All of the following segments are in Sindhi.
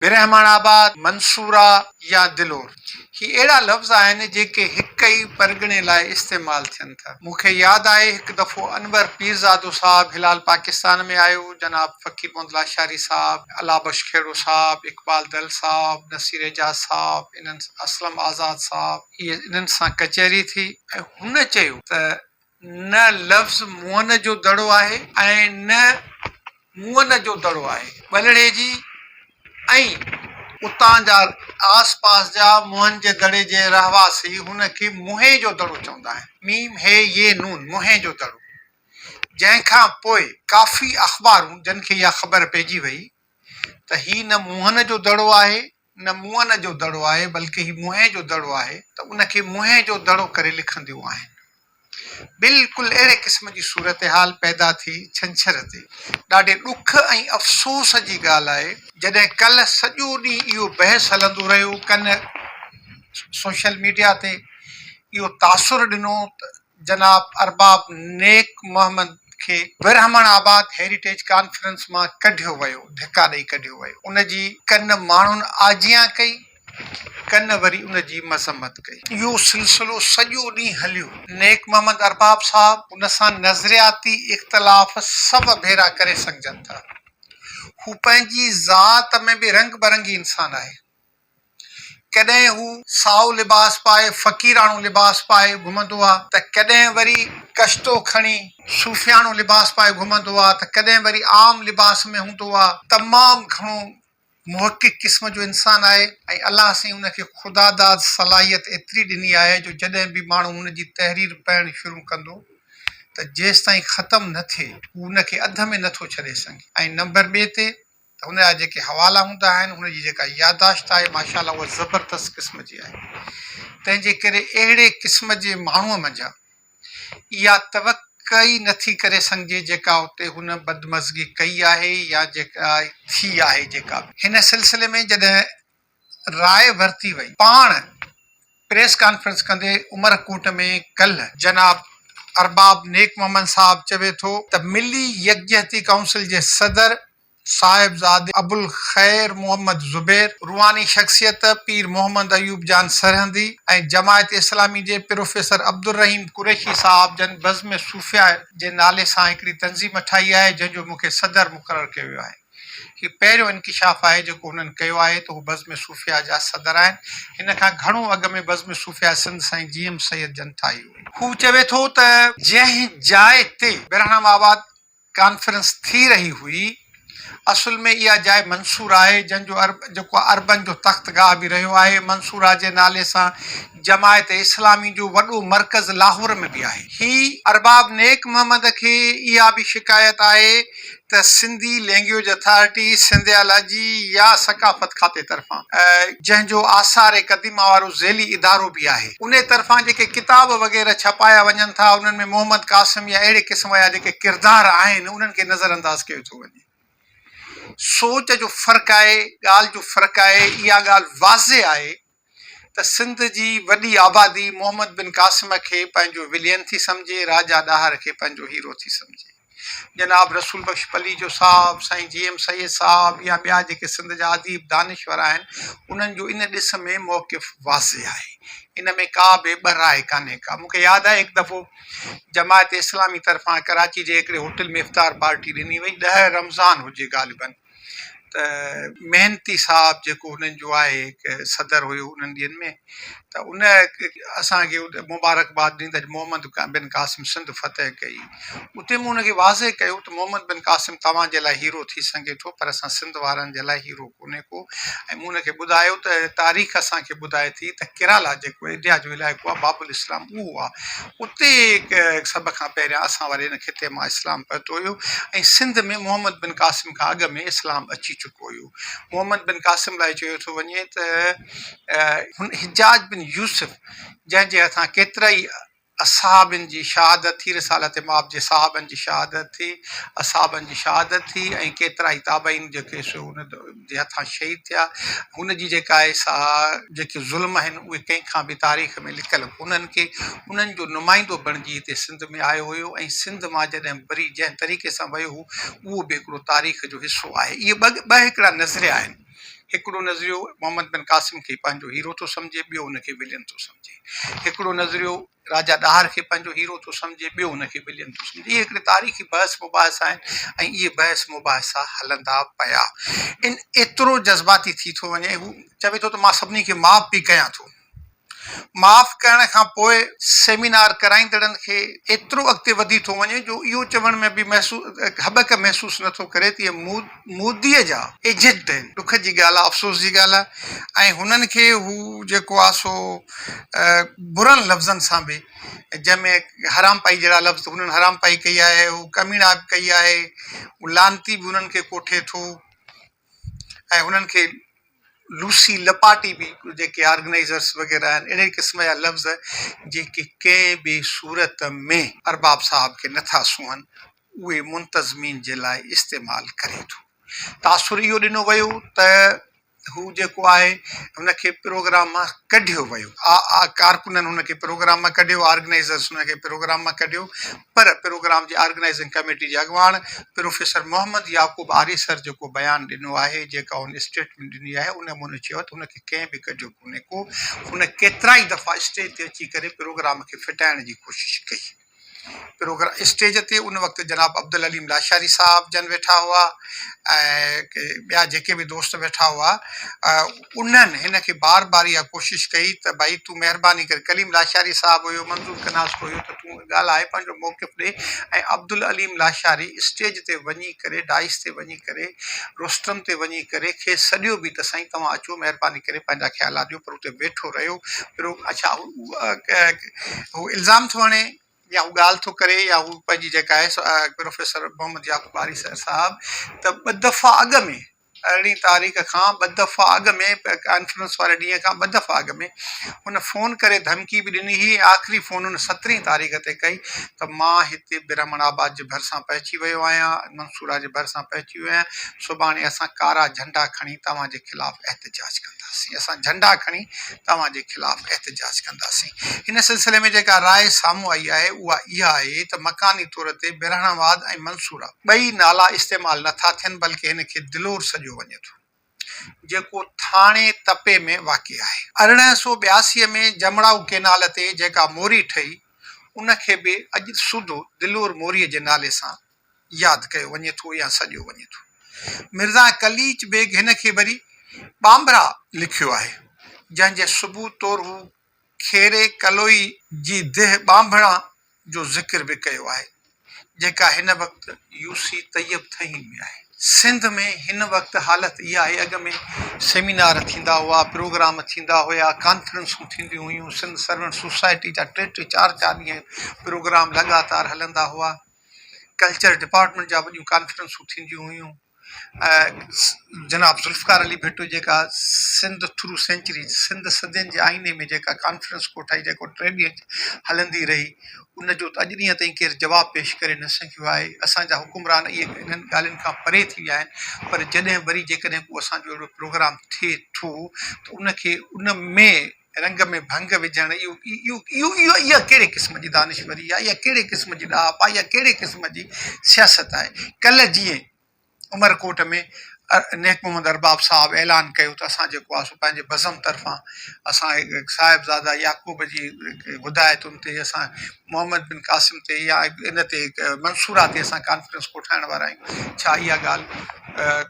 برهمڻ آباد، منصوره يا دلور. هي اهڙا لفظ آهن جيڪي هڪ ئي پرڳڻي لاء استعمال ٿين ٿا. مون کي ياد آهي هڪ دفعو انور پيرزادو صاحب هلال پاڪستان ۾ آيو، جناب فقير محمد لاشاري صاحب، الله بخش کهڙو صاحب، اقبال دل صاحب، نصير اعجاز صاحب، انهن اسلم آزاد صاحب، اهي انهن سان ڪچهري ٿي ۽ هن چيو ته نه لفظ موهن جو دڙو آهي ۽ نه موئن جو دڙو آهي. ٻلهڙيجي ۽ اتان جا آس پاس جا موهن جي دڙي جي رهواسي هن کي موهين جو دڙو چوندا آهن. ميم هي يي نون، موهين جو دڙو. جنهن کان پوء ڪافي اخبارون جن کي اها خبر پئجي وئي ته هي نه موهن جو دڙو آهي نه موئن جو دڙو آهي بلڪه هي موهين جو دڙو آهي ته ان کي موهين جو دڙو ڪري لکنديون آهن. بلڪل اهڙي قسم جي صورتحال پيدا ٿي ڇنڇر تي. ڏاڍي ڏک ۽ افسوس جي ڳالهه آهي جڏهن ڪلهه سڄو ڏينهن اهو بحث هلندو رهيو ڪن سوشل ميڊيا تي اهو تاثر ڏنو ته جناب ارباب نيڪ محمد کي برهمڻ آباد هيريٽيج ڪانفرنس مان ڪڍيو ويو، ڌڪا ڏئي ڪڍيو ويو. ان جي ڪن ماڻهن آجيان ڪئي، ڪن وري ان جي مذمت ڪئي. اهو سلسلو سڄو ڏينهن هليو. نيڪ محمد ارباب صاحب ان سان نظرياتي اختلاف سو ڀيرا ڪري سگهجن ٿا. هو پنهنجي ذات ۾ به رنگ برنگي انسان آهي. ڪڏهن هو سائو لباس پائي فقيراڻو لباس پائي گهمندو آ ته ڪڏهن وري ڪشتو کڻي صوفياڻو لباس پائي گهمندو آ ته ڪڏهن وري عام لباس ۾ هوندو آ. تمام گهڻو محقق قسم جو انسان آهي ۽ الله سائين ان کي خداداد صلاحيت ايتري ڏني آهي جو جڏهن به ماڻهو هن جي تحرير پڙهڻ شروع ڪندو ته جيستائين ختم نه ٿئي هو ان کي اڌ ۾ نٿو ڇڏي سگهي ۽ نمبر ٻئي تي ته ان جا جيڪي حوالا هوندا آهن ان جي جيڪا ياداشت آهي ماشاء الله اها زبردست قسم جي آهي تنهن جي ڪري اهڙي قسم جي ماڻهوء منجهان اها توقع ئي نٿي ڪري سگهجي جيڪا اتي هن بدمزگي ڪئي آهي يا جيڪا ٿي آهي جيڪا به هن سلسلي ۾ جڏهن راء ورتي وئي پاڻ پريس ڪانفرنس ڪندي عمرڪوٽ ۾ ڪلهه جناب ارباب نيڪ محمد صاحب چوي ٿو ته ملي يڪجهتي ڪائونسل جي صدر صاحبزادي ابوالخير محمد زبير، روحاني شخصيت پير محمد ايوب جان سرهندي ۽ جماعت اسلامي جي پروفيسر عبدالرحيم قريشي صاحب جن بزم صوفياء جي نالي سان هڪڙي تنظيم ٺاهي آهي جنهن جو مون کي صدر مقرر ڪيو ويو آهي. هي پهريون انڪشاف آهي جيڪو هنن ڪيو آهي ته هو بزم صوفياء جا صدر آهن. هن کان گهڻو اڳ ۾ بزم صوفياء سنڌ سائين جي ايم سيد جن ٺاهي هئي. هو چوي ٿو ته جنهن جاء تي برهمڻ آباد ڪانفرنس ٿي رهي هئي. اصل ۾ اها جاء منصوره آهي، جنهن جو عرب جيڪو عربن جو تخت گاهه به رهيو آهي. منصوره جي نالي سان جماعت اسلامي جو وڏو مرڪز لاهور ۾ به آهي. هي ارباب نيڪ محمد کي اها به شڪايت آهي ته سنڌي لينگيوج اٿارٽي، سنڌيالاجي يا ثقافت کاتي طرفان، جنهن جو آثار قديمه وارو ذيلي ادارو به آهي، انهي طرفان جيڪي ڪتاب وغيره ڇپايا وڃن ٿا، انهن ۾ محمد قاسم يا اهڙي قسم جا جيڪي ڪردار آهن، انهن کي نظر انداز ڪيو ٿو وڃي. سوچ جو فرق آهي، ڳالهه جو فرق آهي، اها ڳالهه واضح آهي ته سنڌ جي وڏي آبادي محمد بن قاسم کي پنهنجو ولين ٿي سمجهي، راجا ڏاهر کي پنهنجو هيرو ٿي سمجهي. جناب رسول بخش پليجو صاحب، سائين جي ايم سيد صاحب يا ٻيا جيڪي سنڌ جا اديب دانشور آهن، انهن جو ان ڏس ۾ موقف واضح آهي. ان ۾ ڪا به ٻه راء ڪانهي ڪا. مون کي ياد آهي هڪ دفعو جماعت اسلامي طرفان ڪراچي جي هڪڙي هوٽل ۾ افطار پارٽي ڏني وئي، ڏهه رمضان هجي غالباً. ته محنتي صاحب جيڪو هنن جو آهي هڪ صدر هيو انهن ڏينهن ۾ ته ان اسانکي مبارڪباد ڏني ته اڄ محمد بن قاسم سنڌ فتح ڪئي اتي مون هن کي واضح ڪيو ته محمد بن قاسم توهان جي لاء هيرو ٿي سگهي ٿو پر اسان سنڌ وارن جي لاء هيرو ڪونهي ڪو ۽ مون هن کي ٻڌايو ته تاريخ اسانکي ٻڌائي ٿي ته ڪرالا جيڪو انڊيا جو علائقو آهي باب الاسلام اهو آهي اتي سڀ کان پهريان اسان واري هن خطي مان اسلام پهتو هيو ۽ سنڌ ۾ محمد بن قاسم کان اڳ ۾ اسلام اچي چڪو هيو. محمد بن قاسم لاء چيو ٿو وڃي ته هن حجاج بن يوسف جنهن جي هٿان ڪيترائي اصحابن جي شهادت ٿي، رسالت مآب جي صحابن جي شهادت ٿي، اصحابن جي شهادت ٿي ۽ ڪيترائي تابعين جيڪي سو ان جي هٿان شهيد ٿيا. هن جي جيڪا آهي سا جيڪي ظلم آهن اهي ڪنهن کان به تاريخ ۾ لڪل ڪونهن ڪي انهن جو نمائندو بڻجي هتي سنڌ ۾ آيو هيو ۽ سنڌ مان جڏهن بري جنهن طريقي سان ويو هو اهو به هڪڙو تاريخ جو حصو آهي. اهي ٻه ٻه هڪڙا نظريا آهن. هڪڙو نظريو محمد بن قاسم کي پنهنجو هيرو ٿو سمجهي، ٻيو ان کي ولين ٿو سمجهي. هڪڙو نظريو راجا ڏاهر کي پنهنجو هيرو ٿو سمجهي، ٻيو ان کي ولين ٿو سمجهي. اهي هڪڙي تاريخي بحث مباحثا آهن ۽ اهي بحث مباحثا هلندا پيا. ان ايترو جذباتي ٿي ٿو وڃي، هو چوي ٿو ته مان سڀني کي معاف به ڪيان ٿو. معاف ڪرڻ کان پوء سيمينار ڪرائيندڙن کي ايترو اڳتي وڌي ٿو وڃي جو اهو چوڻ ۾ به محسوس هٻڪ محسوس نه ٿو ڪري ته اهي موديء جا ايجنٽ آهن. ڏک جي ڳالهه آهي، افسوس جي ڳالهه آهي ۽ هنن کي هو جيڪو آهي سو برن لفظن سان به جنهن ۾ حرام پائي جهڙا لفظ هنن حرام پائي ڪئي آهي، هو ڪميڻائپ ڪئي آهي، هو لعنتي به هنن کي ڪوٺي ٿو ۽ هنن کي لوسي لپاٽي به جيڪي آرگنائيزرس وغيره آهن اهڙي قسم جا لفظ جيڪي ڪنهن به صورت ۾ ارباب صاحب کي نٿا سونهن اهي منتظمين جي لاء استعمال ڪري ٿو. تاثر اهو ڏنو ويو ته هو جيڪو آهي هن کي پروگرام مان ڪڍيو ويو ڪارڪنن هن کي پروگرام مان ڪڍيو آرگنائيزرس هن کي پروگرام مان ڪڍيو پر پروگرام جي آرگنائيزنگ ڪميٽي جي اڳواڻ پروفيسر محمد يعقوب آريسر جيڪو بيان ڏنو آهي جيڪا هن اسٽيٽمينٽ ڏني آهي ان ۾ هن چيو ته هن کي ڪنهن به ڪڍيو ڪونهي ڪو هن ڪيترائي دفعا اسٽيج تي اچي ڪري پروگرام کي ڦٽائڻ جي ڪوشش ڪئي پروگرام اسٽيج تي ان وقت جناب عبدالعليم لاشاري صاحب جن ويٺا هئا ۽ ٻيا جيڪي به دوست ويٺا هئا انهن هن کي بار بار اها ڪوشش ڪئي ته ڀائي تون مهرباني ڪري ڪليم لاشاري صاحب هيو منظور ڪناسڪو هيو ته تون ڳالهائي پنهنجو موقف ڏي ۽ عبدالعليم لاشاري اسٽيج تي وڃي ڪري ڊائس تي وڃي ڪري روسٽرم تي وڃي ڪري کيس سڏيو به ته سائين توهان اچو مهرباني ڪري پنهنجا خيالات ڏيو پر اتي ويٺو رهيو پر اڇا هو الزام ٿو هڻي يا هو ڳالهه ٿو ڪري يا هو پنهنجي جيڪا آهي پروفيسر محمد يعقوب آريسر صاحب ته ٻه دفعا اڳ ۾ ارڙهين تاريخ کان ٻه دفعا اڳ ۾ ڪانفرنس واري ڏينهن کان ٻه دفعا اڳ ۾ هن فون ڪري ڌمڪي به ڏني هئي ۽ آخري فون هن سترهين تاريخ تي ڪئي ته مان هتي برهمڻ آباد جي ڀرسان پهچي ويو آهيان منصوره جي ڀرسان پهچي ويو آهيان سڀاڻي اسان ڪارا جهنڊا کڻي توهان جي خلاف احتجاج ڪنداسين اسان جهنڊا کڻي توهان جي خلاف احتجاج ڪنداسين. هن سلسلي ۾ جيڪا راء سامهون آئي آهي اها اها آهي ته مڪاني طور تي برهڻ آباد ۽ منصوره ٻئي نالا استعمال نه ٿا ٿين بلڪه هن کي دلور سڏيو وڃي ٿو جيڪو ٿاڻي تپي ۾ واقع آهي. 1882 ۾ جمڙائو ڪينال تي جيڪا موري ٺهي ان کي به اڄ سوڌو دلور موريء جي نالي سان ياد ڪيو وڃي ٿو يا سڏيو وڃي ٿو. مرزا قليچ بيگ هن کي وري ٻانڀرا لکيو آهي، جنهن جي ثبوت طور هو کيري ڪلوئي جي ديهه ٻانڀڻا جو ذڪر به ڪيو آهي، جيڪا هن وقت يوسي طيب ٿهيم ۾ آهي. سنڌ ۾ هن وقت حالت اها آهي، اڳ ۾ سيمينار ٿيندا هئا، پروگرام ٿيندا هيا، ڪانفرنسون ٿينديون هيون، سنڌ سرونٽ سوسائٽي جا ٽي ٽي چار چار ڏينهن پروگرام لڳاتار هلندا هئا. ڪلچر ڊپارٽمينٽ جا وڏيون ڪانفرنسون ٿينديون هيون جناب ذوالفقار علي ڀٽو جيڪا سنڌ ٿرو سينچري سنڌ صدين جي آئيني ۾ جيڪا ڪانفرنس ڪوٺائي جيڪو ٽي ڏينهن هلندي رهي ان جو ته اڄ ڏينهن تائين ڪير جواب پيش ڪري نه سگهيو آهي اسانجا حڪمران اهي انهن ڳالهين کان پري ٿي ويا آهن پر جڏهن وري جيڪڏهن ڪو اسانجو اهڙو پروگرام ٿئي ٿو ته ان کي ان ۾ رنگ ۾ ڀنگ وجهڻ اهو اهو اهو اهو اها ڪهڙي قسم جي دانشوري آهي اها ڪهڙي قسم جي ڏاهپ آهي اها ڪهڙي قسم جي سياست آهي ڪلهه جيئن عمرڪوٽ ۾ نيڪ محمد ارباب صاحب اعلان ڪيو ته اسان جيڪو آهي سو پنهنجي بزم طرفان اسان صاحبزاده يعقوب جي هدايتن تي اسان محمد بن قاسم تي يا ان تي منصوره تي اسان ڪانفرنس ڪوٺائڻ وارا آهيون ڇا اها ڳالهه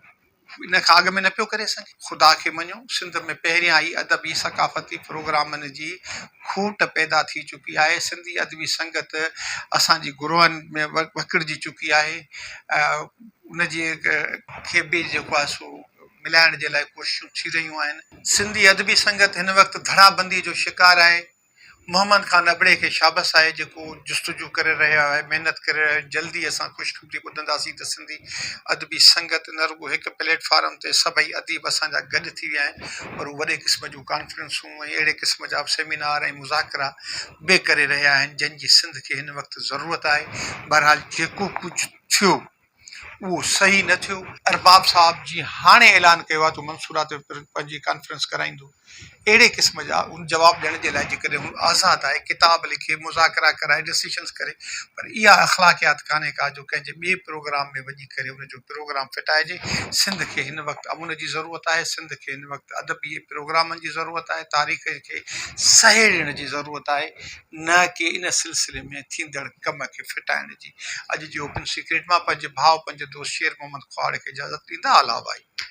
ان کان اڳ ۾ نه پيو ڪري سگهي. خدا کي مڃو سنڌ ۾ پهريان ئي ادبي ثقافتي پروگرامن جي کوٽ پيدا ٿي چڪي آهي. سنڌي ادبي سنگت اسان جي گروهن ۾ وڪڙجي چڪي آهي. ان جي کي به جيڪو آهي سو ملائڻ جي لاء ڪوششون ٿي رهيون آهن. سنڌي ادبي سنگت هن وقت ڌڙابندي جو شڪار آهي. محمد خان ابڙي کي شابس آهي جيڪو جستجو ڪري رهيو آهي محنت ڪري رهيو آهي جلدي اسان خوشخبري ٻڌنداسين ته سنڌي ادبي سنگت نه رڳو هڪ پليٽ فارم تي سڀئي اديب اسان جا گڏ ٿي ويا آهن پر هو وڏي قسم جون ڪانفرنسون ۽ اهڙي قسم جا سيمينار ۽ مذاڪرا به ڪري رهيا آهن جن جي سنڌ کي هن وقت ضرورت آهي بهرحال جيڪو ڪجهه ٿيو. اهو صحيح نه ٿيو. ارباب صاحب جيئن هاڻي اعلان ڪيو آهي ته منصوره تي پنهنجي ڪانفرنس ڪرائيندو. اهڙي قسم جا ان جواب ڏيڻ جي لاء جيڪڏهن هو آزاد آهي ڪتاب لکي مذاڪرا ڪرائي ڊسيشنز ڪري پر اها اخلاقيات ڪانهي ڪا جو ڪنهن جي ٻئي پروگرام ۾ وڃي ڪري ان جو پروگرام ڦٽائجي سنڌ کي هن وقت امن جي ضرورت آهي سنڌ کي هن وقت ادبي پروگرامن جي ضرورت آهي تاريخ کي سهيڙڻ جي ضرورت آهي نه ڪي ان سلسلي ۾ ٿيندڙ ڪم کي ڦٽائڻ جي اڄ جي اوپن سيڪريٽ مان پنهنجي ڀاء پنهنجي دوست شير محمد خواڙ کي اجازت ڏيندا الله ڀائي.